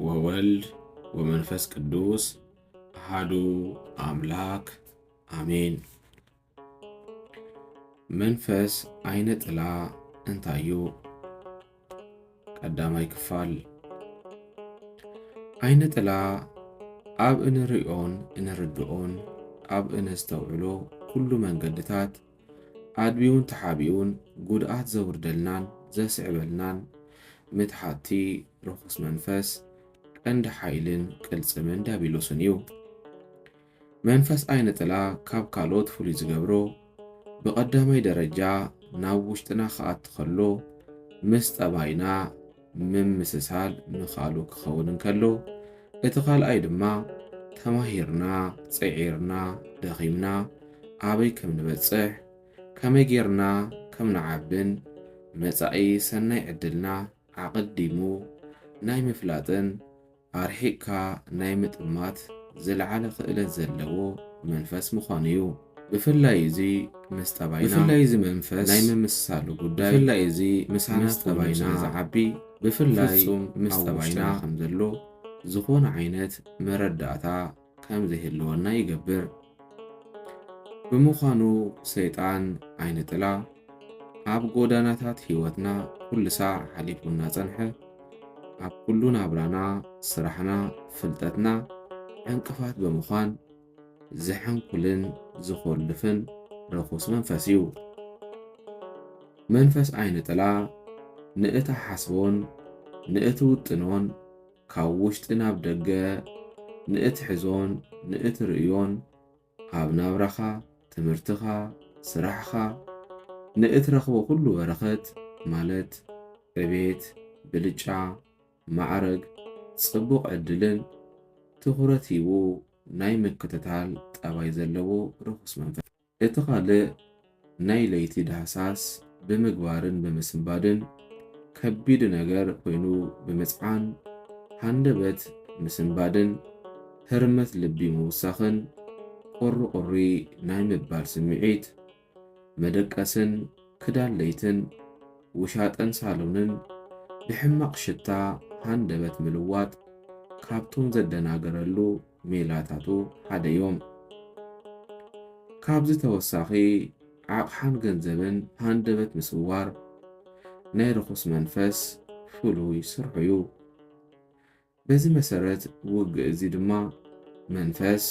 ወወልድ ወመንፈስ ቅዱስ ኣሃዱ ኣምላክ ኣሜን። መንፈስ ዓይነ ጥላ እንታይ እዩ? ቀዳማይ ክፋል። ዓይነ ጥላ ኣብ እንርእዮን እንርድኦን ኣብ እነስተውዕሎ ኩሉ መንገድታት ኣድቢውን ተሓቢኡን ጉድኣት ዘውርደልናን ዘስዕበልናን ምትሓትቲ ርኹስ መንፈስ ቀንዲ ሓይልን ቅልጽምን ዲያብሎስን እዩ። መንፈስ ዓይነ ጥላ ካብ ካልኦት ፍሉይ ዝገብሮ፣ ብቐዳማይ ደረጃ ናብ ውሽጥና ክኣቱ ከሎ፣ ምስ ጠባይና ምምስሳል ምኽኣሉ ክኸውን እንከሎ፣ እቲ ካልኣይ ድማ ተማሂርና፣ ጽዒርና፣ ደኺምና ኣበይ ከም ንበጽሕ፣ ከመይ ጌርና ከም ንዓብን መጻኢ ሰናይ ዕድልና ኣቐዲሙ ናይ ምፍላጥን ኣርሒቕካ ናይ ምጥማት ዝለዓለ ክእለት ዘለዎ መንፈስ ምዃኑ እዩ። ብፍላይ እዚ ምስ ጠባይና፣ ብፍላይ እዚ መንፈስ ናይ ምምስሳሉ ጉዳይ፣ ብፍላይ እዚ ምሳና ምስ ጠባይና ዝዓቢ፣ ብፍላይ ፍጹም ምስ ኣብ ጠባይና ውሽጥና ከም ዘሎ ዝኾነ ዓይነት መረዳእታ ከም ዘይህልወና ይገብር። ብምዃኑ ሰይጣን ዓይነ ጥላ ኣብ ጎዳናታት ህይወትና ኩሉ ሳዕ ሓሊፉ እናጸንሐ፣ ኣብ ኩሉ ናብራና፣ ስራሕና፣ ፍልጠትና ዕንቅፋት ብምዃን ዝሕንኩልን ዝኾልፍን ርኹስ መንፈስ እዩ። መንፈስ ዓይነ ጥላ ንእትሓስቦን ንእትውጥኖን ካብ ውሽጢ ናብ ደገ ንእትሕዞን ንእትርእዮን ኣብ ናብራኻ፣ ትምህርትኻ፣ ስራሕኻ ንእትረኽቦ ኩሉ በረኸት ማለት ዕቤት፣ ብልጫ፣ ማዕረግ፣ ጽቡቕ ዕድልን ትኹረት ሂቡ ናይ ምክትታል ጠባይ ዘለዎ ርኹስ መንፈስ። እቲ ካልእ ናይ ለይቲ ዳህሳስ ብምግባርን ብምስንባድን ከቢድ ነገር ኮይኑ ብምጽዓን ሃንደበት ምስንባድን ህርመት ልቢ ምውሳኽን ቁሪ ቁሪ ናይ ምባል ስምዒት መደቀስን ክዳን ለይትን ውሻጠን ሳሎንን ብሕማቕ ሽታ ሃንደበት ምልዋጥ ካብቶም ዘደናገረሉ ሜላታቱ ሓደ እዮም። ካብዚ ተወሳኺ ዓቕሓን ገንዘብን ሃንደበት ምስዋር ናይ ርኹስ መንፈስ ፍሉይ ስርሑ እዩ። በዚ መሰረት ውግእ እዚ ድማ መንፈስ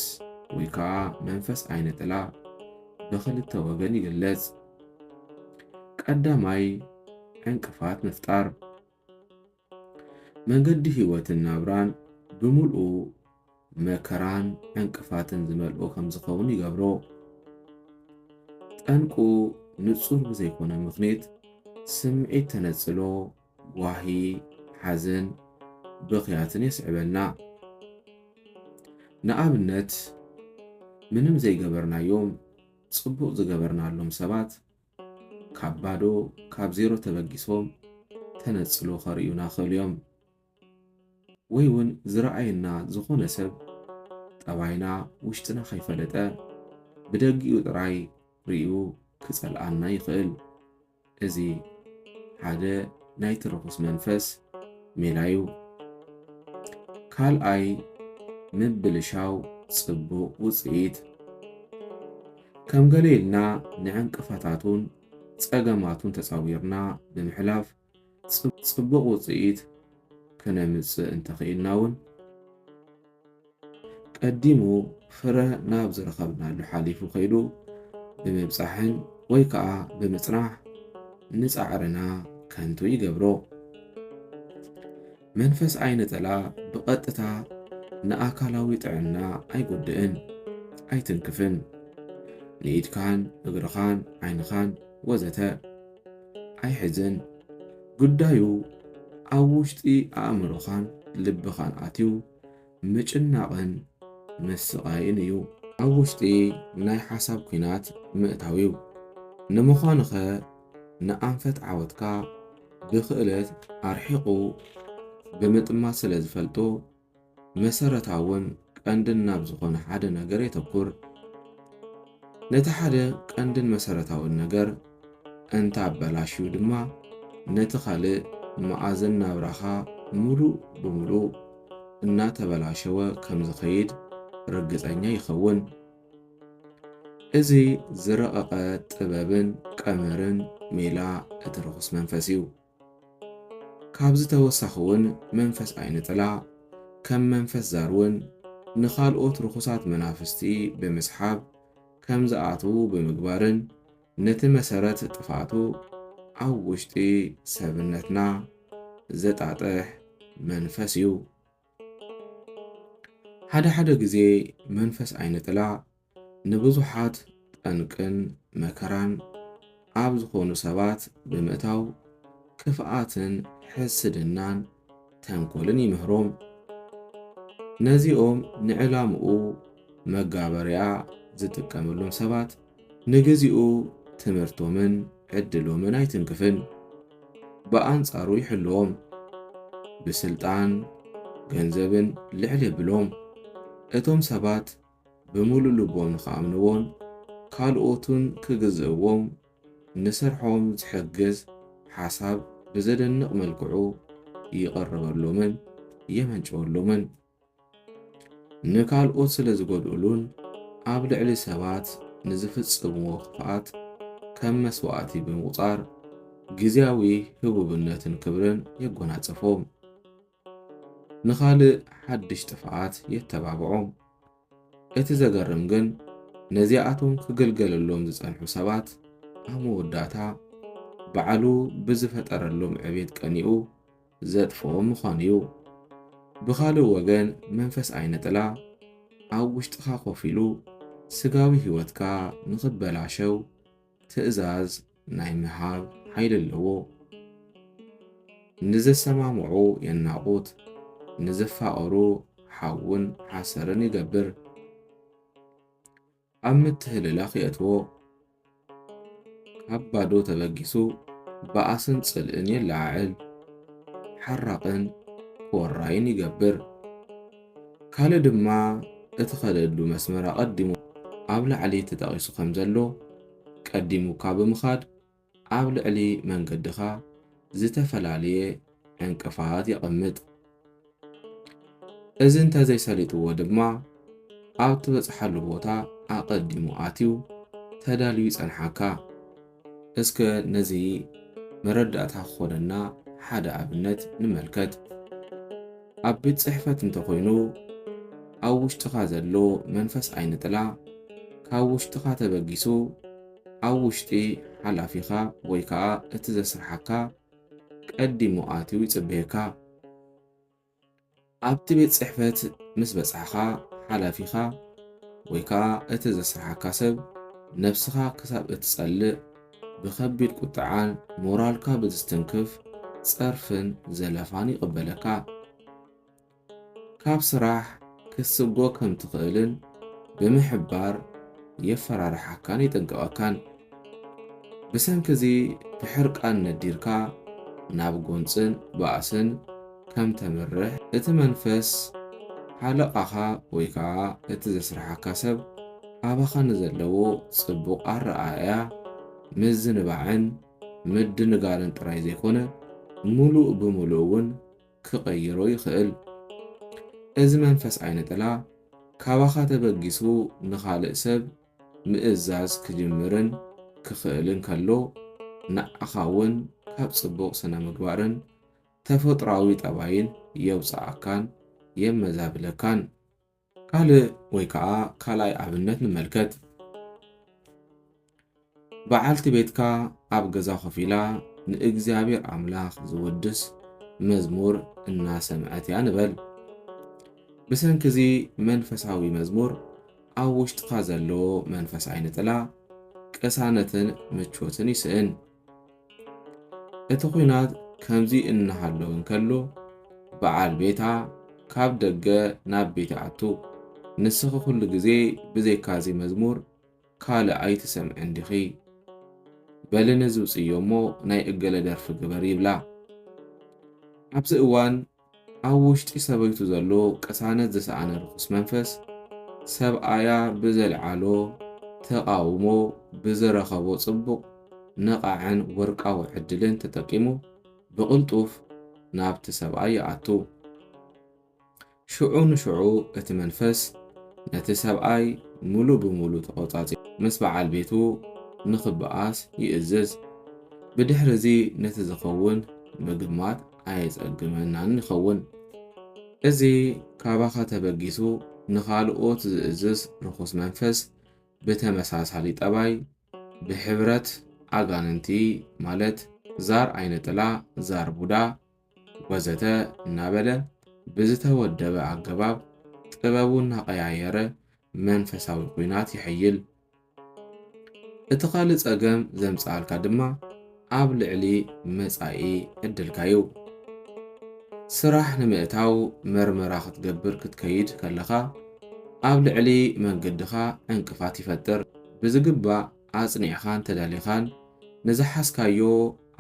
ወይ ከዓ መንፈስ ዓይነ ጥላ ብኽልተ ወገን ይግለጽ። ቀዳማይ ዕንቅፋት ምፍጣር። መንገዲ ህይወትን ናብራን ብምልኡ መከራን ዕንቅፋትን ዝመልኦ ከም ዝኸውን ይገብሮ። ጠንቁ ንጹር ብዘይኮነ ምኽንያት ስምዒት ተነጽሎ፣ ጓሂ፣ ሓዘን፣ ብኽያትን የስዕበልና። ንኣብነት ምንም ዘይገበርናዮም ጽቡቕ ዝገበርናሎም ሰባት ካብ ባዶ ካብ ዜሮ ተበጊሶም ተነጽሎ ከርእዩና ይኽእሉ እዮም። ወይ እውን ዝረኣየና ዝኾነ ሰብ ጠባይና ውሽጥና ከይፈለጠ ብደጊኡ ጥራይ ርእዩ ክጸልኣና ይኽእል። እዚ ሓደ ናይቲ ርኹስ መንፈስ ሜላ እዩ። ካልኣይ ምብልሻው ጽቡቕ ውጽኢት። ከም ገለ ኢልና ንዕንቅፋታቱን ጸገማቱን ተጻዊርና ብምሕላፍ ጽ- ጽቡቕ ውጽኢት ክነምጽእ እንተኽኢልና እውን ቀዲሙ ፍረ ናብ ዝረኸብናሉ ሓሊፉ ከይዱ ብምብጻሕን ወይ ከኣ ብምጽናሕ ንጻዕርና ከንቱ ይገብሮ። መንፈስ ዓይነ ጥላ ብቐጥታ ንኣካላዊ ጥዕና ኣይጎድእን፣ ኣይትንክፍን። ንኢድካን እግርኻን ዓይንኻን ወዘተ ኣይሕዝን። ጉዳዩ ኣብ ውሽጢ ኣእምሮኻን ልብኻን ኣትዩ ምጭናቕን ምስቓይን እዩ። ኣብ ውሽጢ ናይ ሓሳብ ኲናት ምእታው እዩ። ንምዃኑኸ ንኣንፈት ዓወትካ ብኽእለት ኣርሒቑ ብምጥማት ስለ ዝፈልጦ መሰረታውን ቀንድን ናብ ዝኾነ ሓደ ነገር የተኩር። ነቲ ሓደ ቀንድን መሰረታውን ነገር እንተ ኣበላሽዩ ድማ ነቲ ካልእ መኣዝን ናብራኻ ምሉእ ብምሉእ እናተበላሸወ ከም ዝኸይድ ርግጸኛ ይኸውን። እዚ ዝረቐቐ ጥበብን ቀመርን ሜላ እቲ ርኹስ መንፈስ እዩ። ካብዚ ተወሳኺ እውን መንፈስ ኣይንጥላ፣ ከም መንፈስ ዛር እውን ንኻልኦት ርኹሳት መናፍስቲ ብምስሓብ ከም ዝኣትዉ ብምግባርን ነቲ መሰረት ጥፍኣቱ ኣብ ውሽጢ ሰብነትና ዘጣጥሕ መንፈስ እዩ። ሓደ ሓደ ግዜ መንፈስ ኣይንጥላ ንብዙሓት ጠንቅን መከራን ኣብ ዝኾኑ ሰባት ብምእታው ክፍኣትን ሕስድናን ተንኮልን ይምህሮም። ነዚኦም ንዕላምኡ መጋበርያ ዝጥቀመሎም ሰባት ንግዚኡ ትምህርቶምን ዕድሎምን ኣይትንክፍን። ብኣንጻሩ ይሕልዎም። ብስልጣን ገንዘብን ልዕል የብሎም። እቶም ሰባት ብምሉእ ልቦም ንኽኣምንዎን ካልኦቱን ክግዝእዎም ንስርሖም ዝሕግዝ ሓሳብ ብዘደንቕ መልክዑ ይቐርበሎምን የመንጭወሎምን። ንካልኦት ስለ ዝጎድኡሉን ኣብ ልዕሊ ሰባት ንዝፍጽምዎ ክፍኣት ከም መስዋእቲ ብምቑጻር ግዝያዊ ህቡብነትን ክብርን የጎናጽፎም። ንኻልእ ሓድሽ ጥፍኣት የተባብዖም። እቲ ዘገርም ግን ነዚኣቶም ክግልገለሎም ዝጸንሑ ሰባት ኣብ መወዳእታ ባዕሉ ብዝፈጠረሎም ዕቤት ቀኒኡ ዘጥፍኦም ምዃኑ እዩ። ብኻልእ ወገን መንፈስ ኣይነጥላ ኣብ ውሽጥኻ ኮፍ ኢሉ ስጋዊ ህይወትካ ንኽበላሸው ትእዛዝ ናይ ምሃብ ሓይሊ ኣለዎ። ንዘሰማምዑ የናቑት፣ ንዝፋቐሩ ሓውን ሓሰርን ይገብር። ኣብ ምትህልላኽ የእትዎ። ካብ ባዶ ተበጊሱ ባእስን ጽልእን የለዓዕል። ሓራቕን ኮራይን ይገብር። ካልእ ድማ እቲ ኸደሉ መስመር ኣቐዲሙ ኣብ ላዕሊ ተጠቒሱ ከም ዘሎ ቀዲሙካ ብምኻድ ኣብ ልዕሊ መንገድኻ ዝተፈላለየ ዕንቅፋት የቐምጥ። እዚ እንተዘይሰሊጥዎ ድማ ኣብ ትበጽሓሉ ቦታ ኣቐዲሙ ኣትዩ ተዳልዩ ይጸንሓካ። እስከ ነዚ መረዳእታ ክኾነና ሓደ ኣብነት ንመልከት። ኣብ ቤት ጽሕፈት እንተኾይኑ ኣብ ውሽጥኻ ዘሎ መንፈስ ኣይንጥላ፣ ካብ ውሽጥኻ ተበጊሱ ኣብ ውሽጢ ሓላፊኻ ወይ ከኣ እቲ ዘስርሓካ ቀዲሙ ኣትዩ ይጽበየካ። ኣብቲ ቤት ጽሕፈት ምስ በጻሕኻ ሓላፊኻ ወይ ከኣ እቲ ዘስርሓካ ሰብ ነብስኻ ክሳብ እትጸልእ ብኸቢድ ቁጥዓን ሞራልካ ብዝትንክፍ ጸርፍን ዘለፋን ይቕበለካ። ካብ ስራሕ ክትስጎ ከም ትኽእልን ብምሕባር የፈራርሓካን የጠንቅቐካን። ብሰንኪ እዚ ብሕርቃን ነዲርካ ናብ ጎንጽን ባእስን ከም ተምርሕ እቲ መንፈስ ሓለቓኻ ወይ ከኣ እቲ ዘስርሓካ ሰብ ኣባኻ ንዘለዎ ጽቡቕ ኣረኣእያ ምዝንባዕን ምድንጋርን ጥራይ ዘይኮነ ምሉእ ብምሉእ እውን ክቐይሮ ይኽእል። እዚ መንፈስ ዓይነ ጥላ ካባኻ ተበጊሱ ንኻልእ ሰብ ምእዛዝ ክጅምርን ክኽእልን ከሎ ንዓኻ እውን ካብ ጽቡቕ ስነ ምግባርን ተፈጥሮኣዊ ጠባይን የውጽኣካን የመዛብለካን። ካልእ ወይ ከኣ ካልኣይ ኣብነት ንመልከት። በዓልቲ ቤትካ ኣብ ገዛ ኮፍ ኢላ ንእግዚኣብሔር ኣምላኽ ዝውድስ መዝሙር እናሰምዐት እያ ንበል። ብሰንኪ እዚ መንፈሳዊ መዝሙር ኣብ ውሽጥኻ ዘሎ መንፈስ ዓይነ ጥላ ቅሳነትን ምቾትን ይስእን። እቲ ኲናት ከምዚ እናሃለወ እንከሎ በዓል ቤታ ካብ ደገ ናብ ቤት ይኣቱ። ንስኺ ኩሉ ግዜ ብዘይካዚ መዝሙር ካልእ ኣይትሰምዕን ዲኺ? በሊ ነዚ ውጽዮ እሞ ናይ እገለ ደርፊ ግበሪ ይብላ። ኣብዚ እዋን ኣብ ውሽጢ ሰበይቱ ዘሎ ቅሳነት ዝሰኣነ ርኹስ መንፈስ ሰብኣያ ብዘልዓሎ ተቓውሞ ብዝረኸቦ ጽቡቕ ነቓዕን ወርቃዊ ዕድልን ተጠቂሙ ብቕልጡፍ ናብቲ ሰብኣይ ይኣቱ። ሽዑ ንሽዑ እቲ መንፈስ ነቲ ሰብኣይ ምሉእ ብምሉእ ተቖጻጺሩ፣ ምስ በዓል ቤቱ ንኽበኣስ ይእዝዝ። ብድሕሪ እዚ ነቲ ዝኸውን ምግማት ኣየጸግመናን ይኸውን። እዚ ካባኻ ተበጊሱ ንኻልኦት ዝእዝዝ ርኹስ መንፈስ ብተመሳሳሊ ጠባይ ብሕብረት ኣጋንንቲ፣ ማለት ዛር ዓይነ ጥላ፣ ዛር ቡዳ ወዘተ እናበለ ብዝተወደበ ኣገባብ ጥበቡ እናቐያየረ መንፈሳዊ ኲናት ይሕይል። እቲ ካልእ ጸገም ዘምጽኣልካ ድማ ኣብ ልዕሊ መጻኢ ዕድልካ እዩ። ስራሕ ንምእታው መርመራ ክትገብር ክትከይድ ከለኻ ኣብ ልዕሊ መንገድኻ ዕንቅፋት ይፈጥር። ብዝግባእ ኣጽኒዕኻን ተዳሊኻን ንዝሓዝካዮ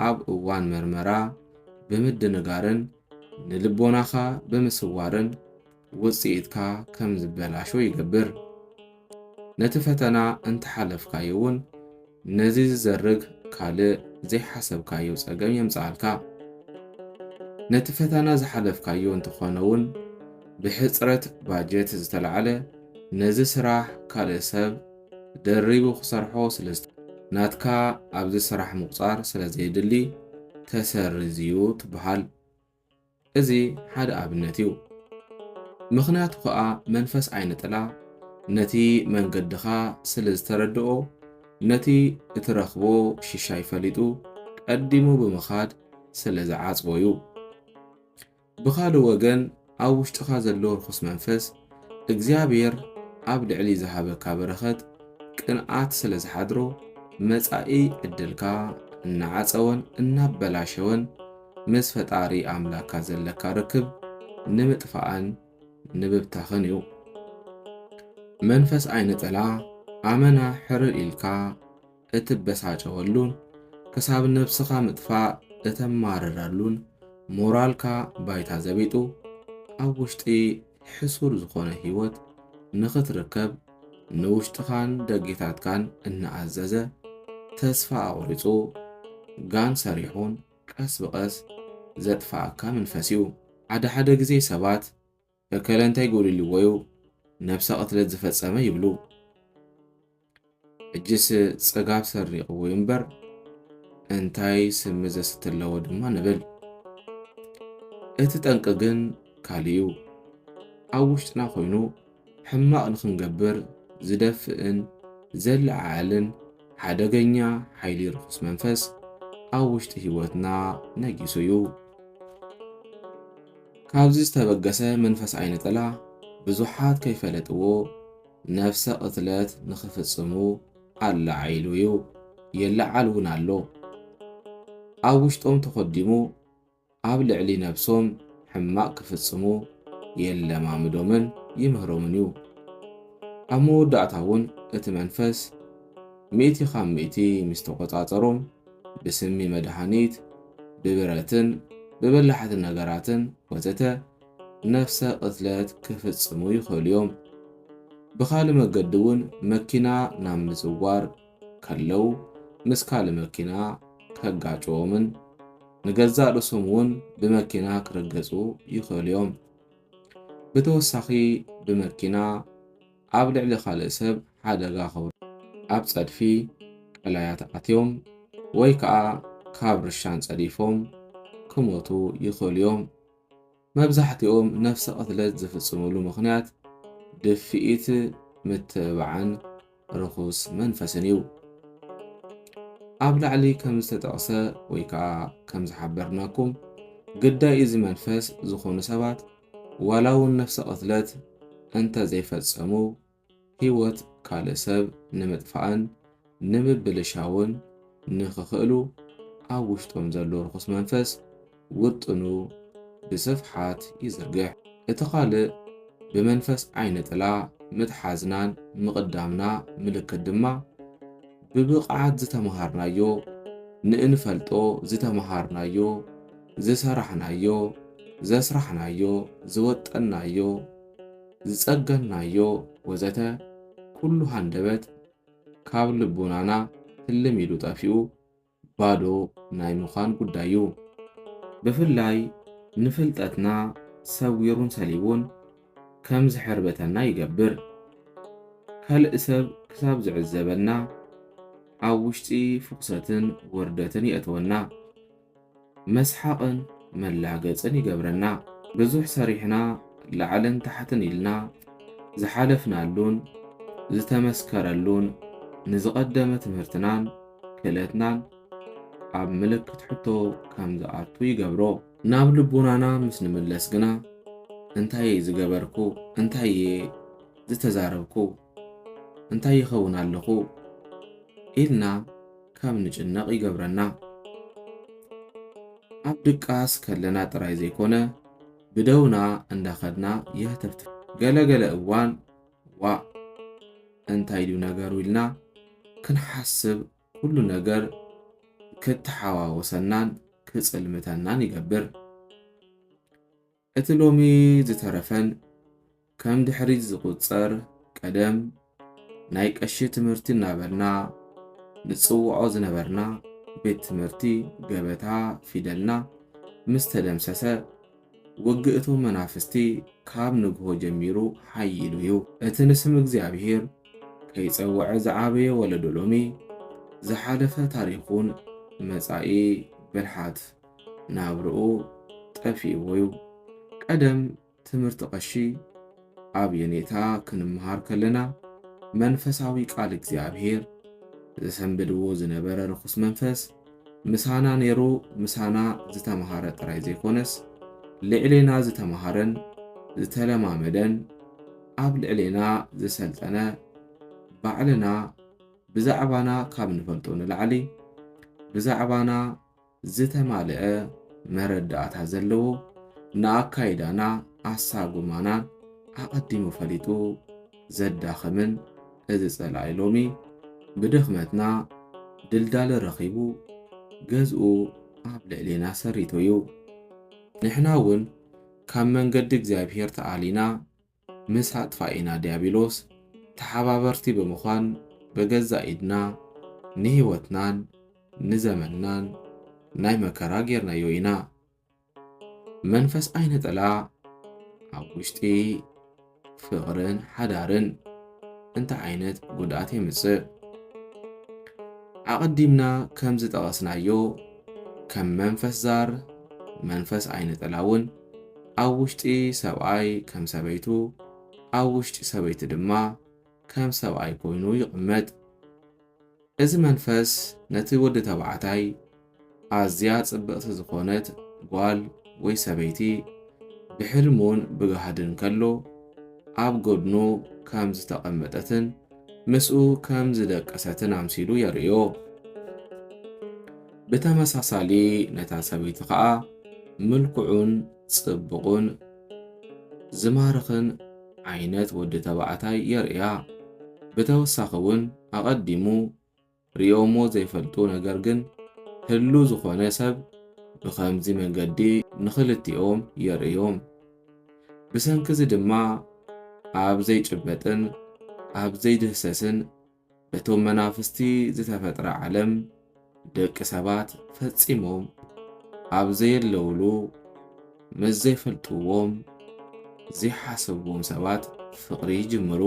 ኣብ እዋን መርመራ ብምድንጋርን ንልቦናኻ ብምስዋርን ውጽኢትካ ከም ዝበላሾ ይገብር። ነቲ ፈተና እንተሓለፍካዮ እውን ነዚ ዝዘርግ ካልእ ዘይሓሰብካዮ ጸገም የምጽኣልካ። ነቲ ፈተና ዝሓለፍካዮ እንተኾነ እውን ብሕጽረት ባጀት ዝተላዕለ ነዚ ስራሕ ካልእ ሰብ ደሪቡ ክሰርሖ ስለ ዝተ-፣ ናትካ ኣብዚ ስራሕ ምቑጻር ስለ ዘየድሊ ተሰሪዝዩ ትበሃል። እዚ ሓደ ኣብነት እዩ። ምኽንያቱ ኸኣ መንፈስ ዓይነ ጥላ ነቲ መንገድኻ ስለ ዝተረድኦ ነቲ እትረኽቦ ሽሻይ ፈሊጡ ቀዲሙ ብምኻድ ስለ ዝዓጽዎ እዩ። ብኻልእ ወገን ኣብ ውሽጥኻ ዘሎ ርኹስ መንፈስ እግዚኣብሔር ኣብ ልዕሊ ዝሃበካ በረኸት ቅንኣት ስለ ዝሓድሮ መጻኢ ዕድልካ እናዓጸወን እናበላሸወን ምስ ፈጣሪ ኣምላካ ዘለካ ርክብ ንምጥፋእን ንምብታኽን እዩ። መንፈስ ዓይነ ጥላ ኣመና ሕርር ኢልካ እትበሳጨወሉን ክሳብ ነብስኻ ምጥፋእ እተማርረሉን ሞራልካ ባይታ ዘቢጡ ኣብ ውሽጢ ሕሱር ዝኾነ ህይወት ንኽትርከብ ንውሽጥኻን ደጌታትካን እናኣዘዘ ተስፋ ኣቑሪጹ ጋን ሰሪሑን ቀስ ብቐስ ዘጥፍኣካ መንፈስ እዩ። ሓደ ሓደ ግዜ ሰባት እከለ እንታይ ጎዲልዎ እዩ ነብሰ ቅትለት ዝፈጸመ ይብሉ። ሕጅስ ጽጋብ ሰሪቕዎ እዩ እምበር እንታይ ስሚ ዘስቲ ኣለዎ ድማ ንብል። እቲ ጠንቂ ግን ካልእ እዩ። ኣብ ውሽጥና ኮይኑ ሕማቕ ንኽንገብር ዝደፍእን ዘለዓዕልን ሓደገኛ ሓይሊ ርኹስ መንፈስ ኣብ ውሽጢ ህይወትና ነጊሱ እዩ። ካብዚ ዝተበገሰ መንፈስ ዓይነ ጥላ ብዙሓት ከይፈለጥዎ ነፍሰ ቅትለት ንኽፍጽሙ ኣለዓዒሉ እዩ፣ የለዓዕል እውን ኣሎ። ኣብ ውሽጦም ተኾዲሙ ኣብ ልዕሊ ነብሶም ሕማቕ ክፍጽሙ የለማምዶምን ይምህሮምን እዩ። ኣብ መወዳእታ እውን እቲ መንፈስ ሚእቲ ካብ ሚእቲ ምስ ተቖጻጸሮም ብስሚ መድሃኒት፣ ብብረትን ብበላሕቲ ነገራትን ወዘተ ነፍሰ ቅትለት ክፍጽሙ ይኽእሉ እዮም። ብኻልእ መገዲ እውን መኪና ናብ ምዝዋር ከለዉ ምስ ካልእ መኪና ከጋጭዎምን ንገዛእ ርእሶም እውን ብመኪና ክርገጹ ይኽእሉ እዮም። ብተወሳኺ ብመኪና ኣብ ልዕሊ ካልእ ሰብ ሓደጋ ከውርዱ፣ ኣብ ጸድፊ ቀላያት ኣትዮም ወይ ከኣ ካብ ርሻን ጸዲፎም ክሞቱ ይኽእሉ እዮም። መብዛሕትኦም ነፍሰ ቅትለት ዝፍጽምሉ ምኽንያት ድፍኢት፣ ምትብባዕን ርኹስ መንፈስን እዩ። ኣብ ላዕሊ ከም ዝተጠቕሰ ወይ ከኣ ከም ዝሓበርናኩም ግዳይ እዚ መንፈስ ዝኾኑ ሰባት ዋላ እውን ነፍሰ ቅትለት እንተ ዘይፈጸሙ ህይወት ካልእ ሰብ ንምጥፋእን ንምብልሻውን ንኽኽእሉ ኣብ ውሽጦም ዘሎ ርኹስ መንፈስ ውጥኑ ብስፍሓት ይዝርግሕ። እቲ ካልእ ብመንፈስ ዓይነ ጥላ ምትሓዝናን ምቕዳምና ምልክት ድማ ብብቕዓት ዝተምሃርናዮ፣ ንእንፈልጦ ዝተምሃርናዮ፣ ዝሰራሕናዮ፣ ዘስራሕናዮ፣ ዝወጠንናዮ፣ ዝጸገንናዮ ወዘተ ኩሉ ሃንደበት ካብ ልቡናና ህልም ኢሉ ጠፊኡ ባዶ ናይ ምዃን ጉዳይ እዩ። ብፍላይ ንፍልጠትና ሰዊሩን ሰሊቡን ከም ዝሕርበተና ይገብር። ካልእ ሰብ ክሳብ ዝዕዘበና ኣብ ውሽጢ ፍኹሰትን ውርደትን የእትወና። መስሓቕን መላገጽን ይገብረና። ብዙሕ ሰሪሕና ላዕልን ታሕትን ኢልና ዝሓለፍናሉን ዝተመስከረሉን ንዝቐደመ ትምህርትናን ክእለትናን ኣብ ምልክት ሕቶ ከም ዝኣቱ ይገብሮ። ናብ ልቦናና ምስ ንምለስ ግና እንታይ ዝገበርኩ፣ እንታይ ዝተዛረብኩ፣ እንታይ ይኸውን ኣለኹ ኢልና ከም ንጭነቕ ይገብረና። ኣብ ድቃስ ከለና ጥራይ ዘይኮነ ብደውና እንዳኸድና የህተፍትፍ። ገለገለ እዋን ዋእ እንታይ ድዩ ነገሩ ኢልና ክንሓስብ ኩሉ ነገር ክተሓዋወሰናን ክጽልምተናን ይገብር። እቲ ሎሚ ዝተረፈን ከም ድሕሪት ዝቑጸር ቀደም ናይ ቀሺ ትምህርቲ እናበልና ንጽውዖ ዝነበርና ቤት ትምህርቲ ገበታ ፊደልና ምስ ተደምሰሰ ውግእቶም መናፍስቲ ካብ ንግሆ ጀሚሩ ሓይሉ እዩ። እቲ ንስም እግዚኣብሔር ከይጸውዐ ዝዓበየ ወለዶ ሎሚ ዝሓለፈ ታሪኹን መጻኢ ብልሓት ናብርኡ ጠፊእዎ እዩ። ቀደም ትምህርቲ ቀሺ ኣብ የኔታ ክንምሃር ከለና መንፈሳዊ ቃል እግዚኣብሔር ዘሰንብድዎ ዝነበረ ርኹስ መንፈስ ምሳና ነይሩ፣ ምሳና ዝተምሃረ ጥራይ ዘይኮነስ ልዕሌና ዝተምሃረን ዝተለማመደን ኣብ ልዕሌና ዝሰልጠነ ባዕልና ብዛዕባና ካብ ንፈልጦ ንላዕሊ ብዛዕባና ዝተማልአ መረዳእታ ዘለዎ ንኣካይዳና ኣሳጉማናን ኣቐዲሙ ፈሊጡ ዘዳኽምን እዚ ጸላኢ ሎሚ ብድኽመትና ድልዳለ ረኺቡ ገዝኡ ኣብ ልዕሌና ሰሪቱ እዩ። ንሕና እውን ካብ መንገዲ እግዚኣብሔር ተኣሊና ምስ ኣጥፋኢና ዲያብሎስ ተሓባበርቲ ብምዃን ብገዛእ ኢድና ንህይወትናን ንዘመንናን ናይ መከራ ጌርናዮ ኢና። መንፈስ ዓይነ ጥላ ኣብ ውሽጢ ፍቕርን ሓዳርን እንታይ ዓይነት ጉድኣት የምጽእ? ኣቐዲምና ከም ዝጠቐስናዮ ከም መንፈስ ዛር መንፈስ ዓይነ ጥላ እውን ኣብ ውሽጢ ሰብኣይ ከም ሰበይቱ ኣብ ውሽጢ ሰበይቲ ድማ ከም ሰብኣይ ኮይኑ ይቕመጥ። እዚ መንፈስ ነቲ ወዲ ተባዕታይ ኣዝያ ጽብቕቲ ዝኾነት ጓል ወይ ሰበይቲ ብሕልሙን ብጋህድን ከሎ ኣብ ጎድኑ ከም ዝተቐመጠትን ምስኡ ከም ዝደቀሰትን ኣምሲሉ የርእዮ። ብተመሳሳሊ ነታ ሰበይቲ ኸኣ ምልኩዑን ጽቡቕን ዝማርኽን ዓይነት ወዲ ተባዕታይ የርእያ። ብተወሳኺ እውን ኣቐዲሙ ርእዮሞ ዘይፈልጡ ነገር ግን ህሉ ዝኾነ ሰብ ብኸምዚ መንገዲ ንኽልቲኦም የርእዮም። ብሰንኪ እዚ ድማ ኣብ ዘይጭበጥን ኣብ ዘይድህሰስን በቶም መናፍስቲ ዝተፈጥረ ዓለም ደቂ ሰባት ፈጺሞም ኣብ ዘየለውሉ ምስ ዘይፈልጥዎም ዘይሓሰብዎም ሰባት ፍቕሪ ይጅምሩ።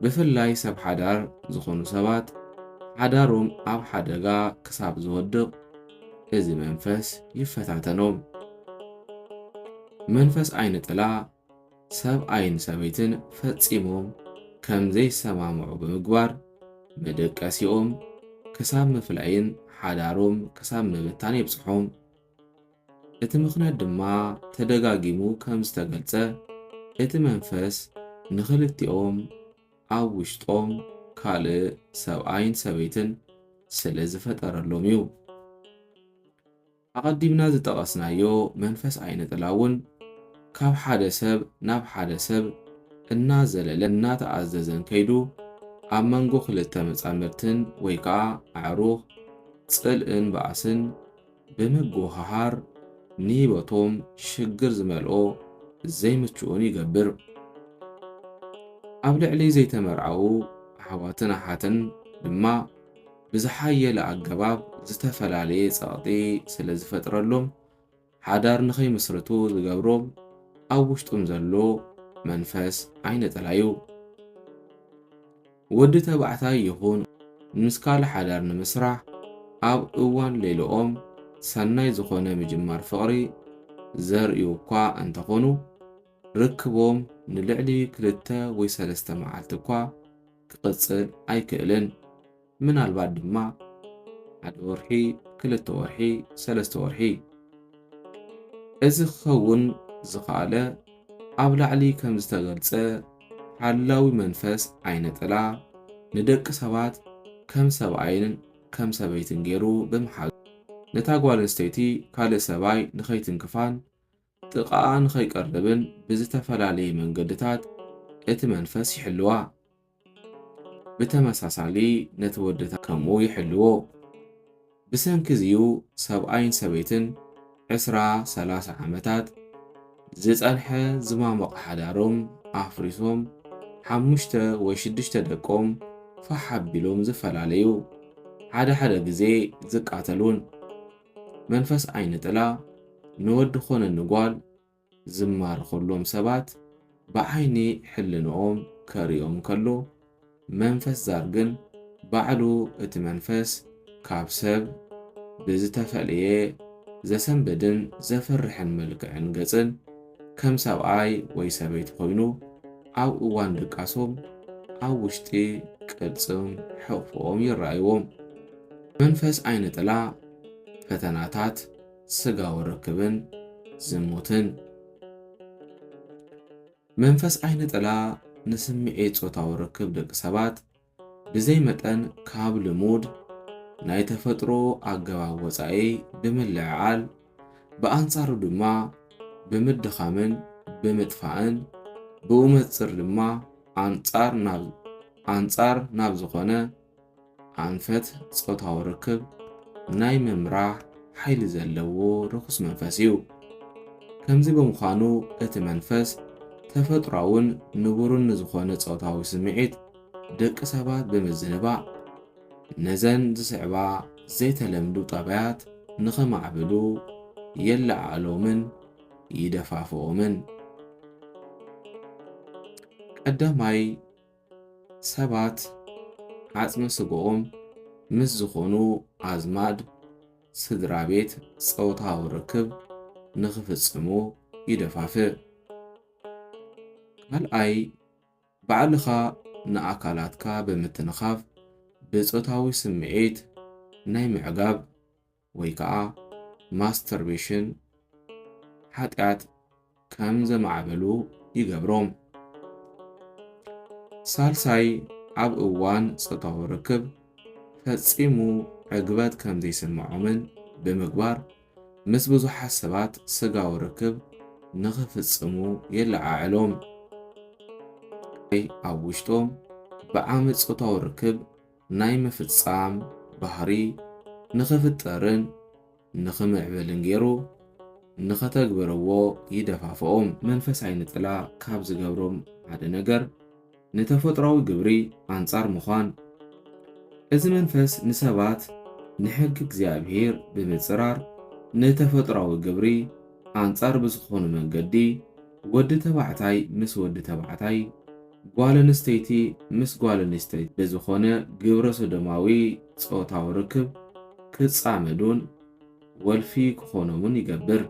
ብፍላይ ሰብ ሓዳር ዝኾኑ ሰባት ሓዳሮም ኣብ ሓደጋ ክሳብ ዝወድቕ እዚ መንፈስ ይፈታተኖም። መንፈስ ዓይነ ጥላ ሰብኣይን ሰበይትን ፈጺሞም ከም ዘይሰማምዑ ብምግባር መደቀሲኦም ክሳብ ምፍላይን ሓዳሮም ክሳብ ምብታን የብጽሖም። እቲ ምኽንያት ድማ ተደጋጊሙ ከም ዝተገልጸ እቲ መንፈስ ንኽልቲኦም ኣብ ውሽጦም ካልእ ሰብኣይን ሰበይትን ስለ ዝፈጠረሎም እዩ። ኣቐዲምና ዝጠቐስናዮ መንፈስ ዓይነ ጥላ እውን ካብ ሓደ ሰብ ናብ ሓደ ሰብ እናዘለለ እናተኣዘዘን ከይዱ ኣብ መንጎ ክልተ መጻምድትን ወይ ከዓ ኣዕሩኽ ጽልእን ባእስን ብምጉህሃር ንህይወቶም ሽግር ዝመልኦ ዘይምችኡን ይገብር። ኣብ ልዕሊ ዘይተመርዓዉ ኣሕዋትን ኣሓትን ድማ ብዝሓየለ ኣገባብ ዝተፈላለየ ጸቕጢ ስለ ዝፈጥረሎም ሓዳር ንኸይምስርቱ ዝገብሮም ኣብ ውሽጦም ዘሎ መንፈስ ዓይነ ጥላ እዩ። ወዲ ተባዕታይ ይኹን ምስ ካልእ ሓዳር ንምስራሕ ኣብ እዋን ሌልኦም ሰናይ ዝኾነ ምጅማር ፍቕሪ ዘርእዩ እኳ እንተኾኑ፣ ርክቦም ንልዕሊ ክልተ ወይ ሰለስተ መዓልቲ እኳ ክቕጽል ኣይክእልን። ምናልባት ድማ ሓደ ወርሒ፣ ክልተ ወርሒ፣ ሰለስተ ወርሒ። እዚ ክኸውን ዝኸኣለ ኣብ ላዕሊ ከም ዝተገልጸ ሓላዊ መንፈስ ዓይነ ጥላ ንደቂ ሰባት ከም ሰብኣይን ከም ሰበይትን ገይሩ ብምሓዝ ነታ ጓል ኣንስተይቲ ካልእ ሰብኣይ ንኸይትንክፋን ጥቓኣ ንኸይቀርብን ብዝተፈላለየ መንገድታት እቲ መንፈስ ይሕልዋ። ብተመሳሳሊ ነቲ ወዲ ከምኡ ይሕልዎ። ብሰንኪ እዚዩ ሰብኣይን ሰበይትን ዕስራ ሰላሳ ዓመታት ዝጸንሐ ዝማሞቐ ሓዳሮም ኣፍሪሶም ሓሙሽተ ወይ ሽዱሽተ ደቆም ፋሕ ኣቢሎም ዝፈላለዩ፣ ሓደ ሓደ ግዜ ዝቃተሉን። መንፈስ ዓይኒ ጥላ ንወዲ ኾነ ንጓል ዝማርኸሎም ሰባት ብዓይኒ ሕልንኦም ከርእዮም ከሎ፣ መንፈስ ዛር ግን ባዕሉ እቲ መንፈስ ካብ ሰብ ብዝተፈልየ ዘሰንብድን ዘፍርሕን መልክዕን ገጽን ከም ሰብኣይ ወይ ሰበይቲ ኮይኑ ኣብ እዋን ድቃሶም ኣብ ውሽጢ ቅልጽም ሕቕፍኦም ይረኣይዎም። መንፈስ ዓይኒ ጥላ ፈተናታት ስጋዊ ርክብን ዝሙትን። መንፈስ ዓይኒ ጥላ ንስምዒት ጾታዊ ርክብ ደቂ ሰባት ብዘይ መጠን ካብ ልሙድ ናይ ተፈጥሮ ኣገባብ ወጻኢ ብምልዕዓል፣ ብኣንጻሩ ድማ ብምድኻምን ብምጥፋእን፣ ብኡ መጽር ድማ ኣንጻር ናብ ኣንጻር ናብ ዝኾነ ኣንፈት ጾታዊ ርክብ ናይ ምምራሕ ሓይሊ ዘለዎ ርኹስ መንፈስ እዩ። ከምዚ ብምዃኑ እቲ መንፈስ ተፈጥሮኣውን ንቡርን ንዝኾነ ጾታዊ ስምዒት ደቂ ሰባት ብምዝንባዕ ነዘን ዝስዕባ ዘይተለምዱ ጠባያት ንኸማዕብሉ የለዓዕሎምን ይደፋፍኦምን። ቀዳማይ፣ ሰባት ዓጽሚ ስግኦም ምስ ዝኾኑ ኣዝማድ ስድራ ቤት ጾታዊ ርክብ ንኽፍጽሙ ይደፋፍእ። ካልኣይ፣ ባዕልኻ ንኣካላትካ ብምትንኻፍ ብጾታዊ ስምዒት ናይ ምዕጋብ ወይ ከዓ ማስተርቤሽን ሓጢኣት ከም ዘማዕበሉ ይገብሮም። ሳልሳይ፣ ኣብ እዋን ጾታዊ ርክብ ፈጺሙ ዕግበት ከም ዘይስምዖምን ብምግባር፣ ምስ ብዙሓት ሰባት ስጋዊ ርክብ ንኽፍጽሙ የለዓዕሎም። ኣብ ውሽጦም ብዓመጽ ጾታዊ ርክብ ናይ ምፍጻም ባህሪ ንኽፍጠርን ንኽምዕብልን ገይሩ ንኸተግብርዎ ይደፋፍኦም። መንፈስ ዓይኒ ጥላ ካብ ዝገብሮም ሓደ ነገር ንተፈጥሮኣዊ ግብሪ ኣንጻር ምዃን። እዚ መንፈስ ንሰባት ንሕጊ እግዚኣብሔር ብምጽራር ንተፈጥሮኣዊ ግብሪ ኣንጻር ብዝኾኑ መንገዲ ወዲ ተባዕታይ ምስ ወዲ ተባዕታይ፣ ጓል ኣንስተይቲ ምስ ጓል ኣንስተይቲ ብዝኾነ ግብረ ሰዶማዊ ጾታዊ ርክብ ክጻመዱን ወልፊ ክኾኖምን ይገብር።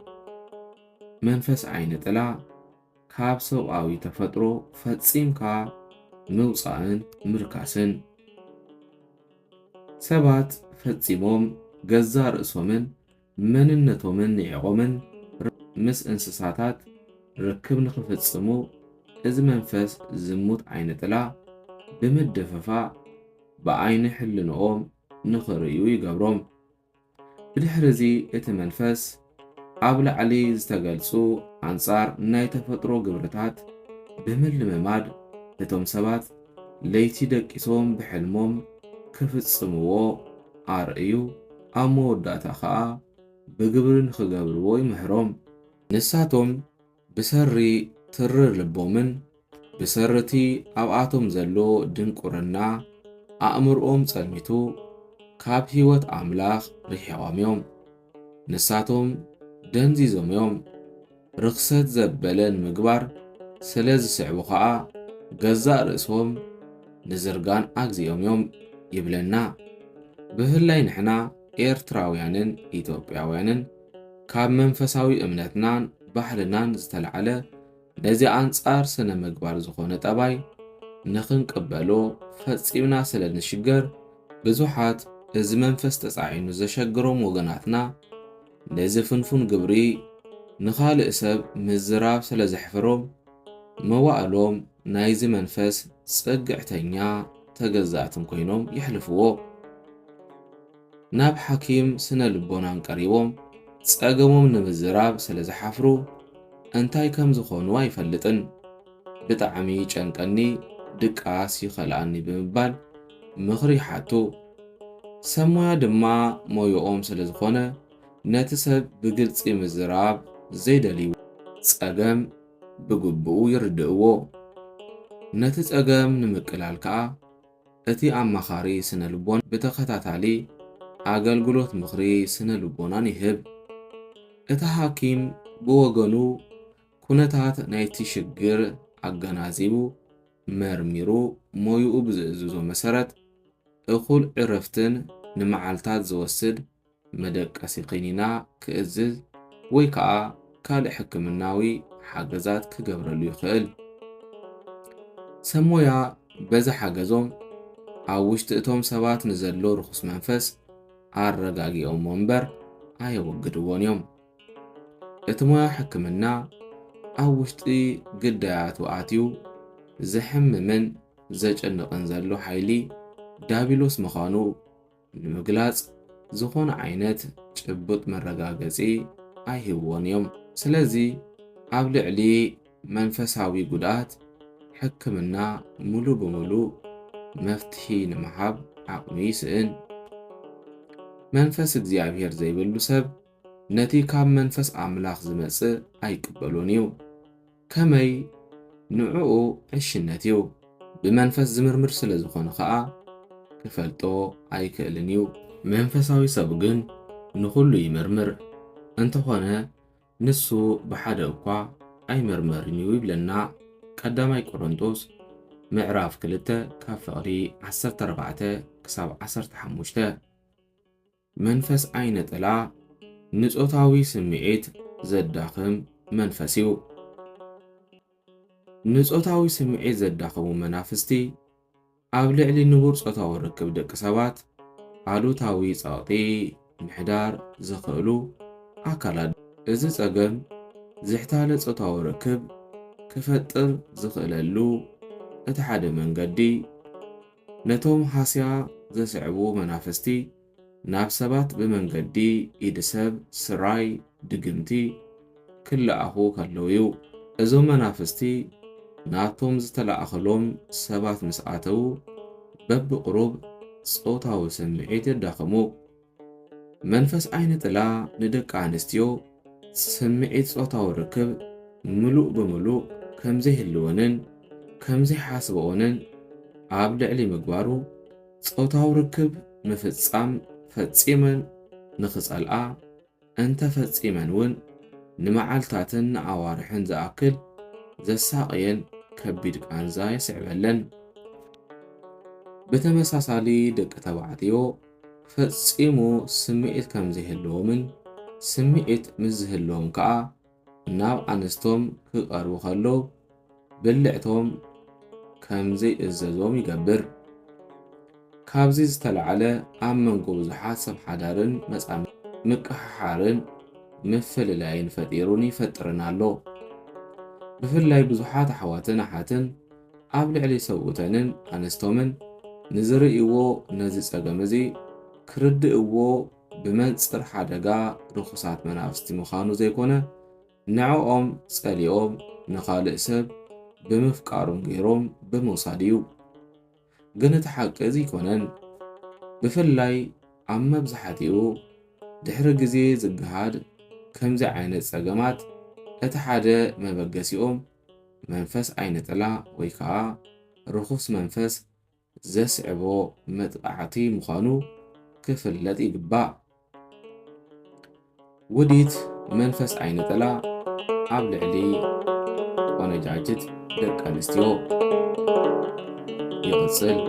መንፈስ ዓይኒ ጥላ ካብ ሰብኣዊ ተፈጥሮ ፈጺምካ ምውጻእን ምርካስን። ሰባት ፈጺሞም ገዛእ ርእሶምን መንነቶምን ንዒቖምን ምስ እንስሳታት ርክብ ንኽፍጽሙ፣ እዚ መንፈስ ዝሙት ዓይኒ ጥላ ብምድፍፋእ ብዓይኒ ሕልንኦም ንኽርእዩ ይገብሮም። ብድሕሪ እዚ እቲ መንፈስ ኣብ ላዕሊ ዝተገልጹ ኣንጻር ናይ ተፈጥሮ ግብርታት ብምልምማድ፣ እቶም ሰባት ለይቲ ደቂሶም ብሕልሞም ክፍጽምዎ ኣርእዩ፣ ኣብ መወዳእታ ኸኣ ብግብሪ ንኽገብርዎ ይምህሮም። ንሳቶም ብሰሪ ትርር ልቦምን ብሰሪ እቲ ኣብኣቶም ዘሎ ድንቁርና ኣእምርኦም ጸልሚቱ፣ ካብ ህይወት ኣምላኽ ርሒቖም እዮም። ንሳቶም ደንዚዞም እዮም። ርኽሰት ዘበለ ንምግባር ስለ ዝስዕቡ ኸኣ፣ ገዛእ ርእሶም ንዝርጋን ኣግዚኦም እዮም ይብለና። ብፍላይ ንሕና ኤርትራውያንን ኢትዮጵያውያንን ካብ መንፈሳዊ እምነትናን ባህልናን ዝተላዕለ ነዚ ኣንጻር ስነ ምግባር ዝኾነ ጠባይ ንኽንቅበሎ ፈጺምና ስለ ንሽገር፣ ብዙሓት እዚ መንፈስ ተጻዒኑ ዘሸግሮም ወገናትና ነዚ ፍንፉን ግብሪ ንኻልእ ሰብ ምዝራብ ስለ ዘሕፍሮም፣ መዋእሎም ናይዚ መንፈስ ጽግዕተኛ ተገዛእትን ኮይኖም የሕልፍዎ። ናብ ሓኪም ስነ ልቦናን ቀሪቦም ጸገሞም ንምዝራብ ስለ ዝሓፍሩ፣ እንታይ ከም ዝኾኑ ኣይፈልጥን። ብጣዕሚ ይጨንቀኒ፣ ድቃስ ይኸልኣኒ ብምባል ምኽሪ ይሓቱ። ሰብ ሞያ ድማ ሞያኦም ስለ ዝኾነ፣ ነቲ ሰብ ብግልጺ ምዝራብ ዘይደልዩ። ጸገም ብግቡኡ ይርድእዎ። ነቲ ጸገም ንምቅላል ከኣ፣ እቲ ኣማኻሪ ስነ ልቦና ብተኸታታሊ ኣገልግሎት ምኽሪ ስነ ልቦናን ይህብ። እቲ ሓኪም ብወገኑ፣ ኩነታት ናይቲ ሽግር ኣገናዚቡ፣ መርሚሩ፣ ሞይኡ ብዝእዝዞ መሰረት፣ እኹል ዕረፍትን ንመዓልታት ዝወስድ መደቀሲ ኺኒና ክእዝዝ ወይ ከኣ ካልእ ሕክምናዊ ሓገዛት ክገብረሉ ይኽእል። ሰብ ሞያ በዚ ሓገዞም፣ ኣብ ውሽጢ እቶም ሰባት ንዘሎ ርኹስ መንፈስ ኣረጋጊኦሞ እምበር ኣየወግድዎን እዮም። እቲ ሞያ ሕክምና ኣብ ውሽጢ ግዳያቱ ኣትዩ ዘሕምምን ዘጨንቕን ዘሎ ሓይሊ ዳቢሎስ ምዃኑ ንምግላጽ ዝኾነ ዓይነት ጭቡጥ መረጋገጺ ኣይህብዎን እዮም። ስለዚ ኣብ ልዕሊ መንፈሳዊ ጉድኣት ሕክምና ሙሉ ብምሉ መፍትሒ ንምሃብ ዓቕሚ ይስእን። መንፈስ እግዚኣብሔር ዘይብሉ ሰብ ነቲ ካብ መንፈስ ኣምላኽ ዝመጽእ ኣይቅበሎን እዩ። ከመይ ንዕኡ ዕሽነት እዩ። ብመንፈስ ዝምርምር ስለ ዝኾነ ኸኣ ክፈልጦ ኣይክእልን እዩ። መንፈሳዊ ሰብ ግን ንኹሉ ይምርምር፣ እንተኾነ ንሱ ብሓደ እኳ ኣይምርመርን እዩ ይብለና ቀዳማይ ቆሮንጦስ ምዕራፍ ክልተ ካብ ፍቕዲ ዓሰርተ ኣርባዕተ ክሳብ ዓሰርተ ሓሙሽተ። መንፈስ ዓይነ ጥላ ንጾታዊ ስምዒት ዘዳኽም መንፈስ እዩ። ንጾታዊ ስምዒት ዘዳኽሙ መናፍስቲ ኣብ ልዕሊ ንቡር ጾታዊ ርክብ ደቂ ሰባት ኣሉታዊ ጸቕጢ ምሕዳር ዝኽእሉ ኣካላት። እዚ ጸገም ዝሕታለ ጾታዊ ርክብ ክፈጥር ዝኽእለሉ እቲ ሓደ መንገዲ፣ ነቶም ሃስያ ዘስዕቡ መናፍስቲ ናብ ሰባት ብመንገዲ ኢድ ሰብ፣ ስራይ፣ ድግምቲ ክለኣኹ ከለዉ እዩ። እዞም መናፍስቲ ናብቶም ዝተላእኸሎም ሰባት ምስ ኣተዉ፣ በብቕሩብ ጾታዊ ስምዒት የዳኽሙ። መንፈስ ዓይኒ ጥላ ንደቂ ኣንስትዮ ስምዒት ጾታዊ ርክብ ምሉእ ብምሉእ ከም ዘይህልወንን ከም ዘይሓስበኦንን ኣብ ልዕሊ ምግባሩ፣ ጾታዊ ርክብ ምፍጻም ፈጺመን ንኽጸልኣ፣ እንተ ፈጺመን እውን ንመዓልታትን ንኣዋርሕን ዝኣክል ዘሳቕየን ከቢድ ቃንዛ የስዕበለን። ብተመሳሳሊ ደቂ ተባዕትዮ ፈጺሙ ስምዒት ከም ዘይህልዎምን ስምዒት ምስ ዝህልዎም ከኣ ናብ ኣንስቶም ክቐርቡ ከለዉ ብልዕቶም ከም ዘይእዘዞም ይገብር። ካብዚ ዝተላዕለ ኣብ መንጎ ብዙሓት ሰብ ሓዳርን መጻምድትን ምቅሕሓርን ምፍልላይን ፈጢሩን ይፈጥርን ኣሎ። ብፍላይ ብዙሓት ኣሕዋትን ኣሓትን ኣብ ልዕሊ ሰብኡተንን ኣንስቶምን ንዝርእይዎ ነዚ ጸገም እዚ ክርድእዎ ብመንጽር ሓደጋ ርኹሳት መናፍስቲ ምዃኑ ዘይኮነ፣ ንዕኦም ጸሊኦም ንኻልእ ሰብ ብምፍቃሮም ገይሮም ብምውሳድ እዩ። ግን እቲ ሓቂ እዚ ኣይኮነን። ብፍላይ ኣብ መብዛሕትኡ ድሕሪ ግዜ ዝገሃድ ከምዚ ዓይነት ጸገማት እቲ ሓደ መበገሲኦም መንፈስ ዓይነ ጥላ ወይ ከኣ ርኹስ መንፈስ ዘስዕቦ መጥቃዕቲ ምዃኑ ክፍለጥ ይግባእ። ውዲት መንፈስ ዓይነ ጥላ ኣብ ልዕሊ ቆነጃጅት ደቂ ኣንስትዮ። ይቕጽል።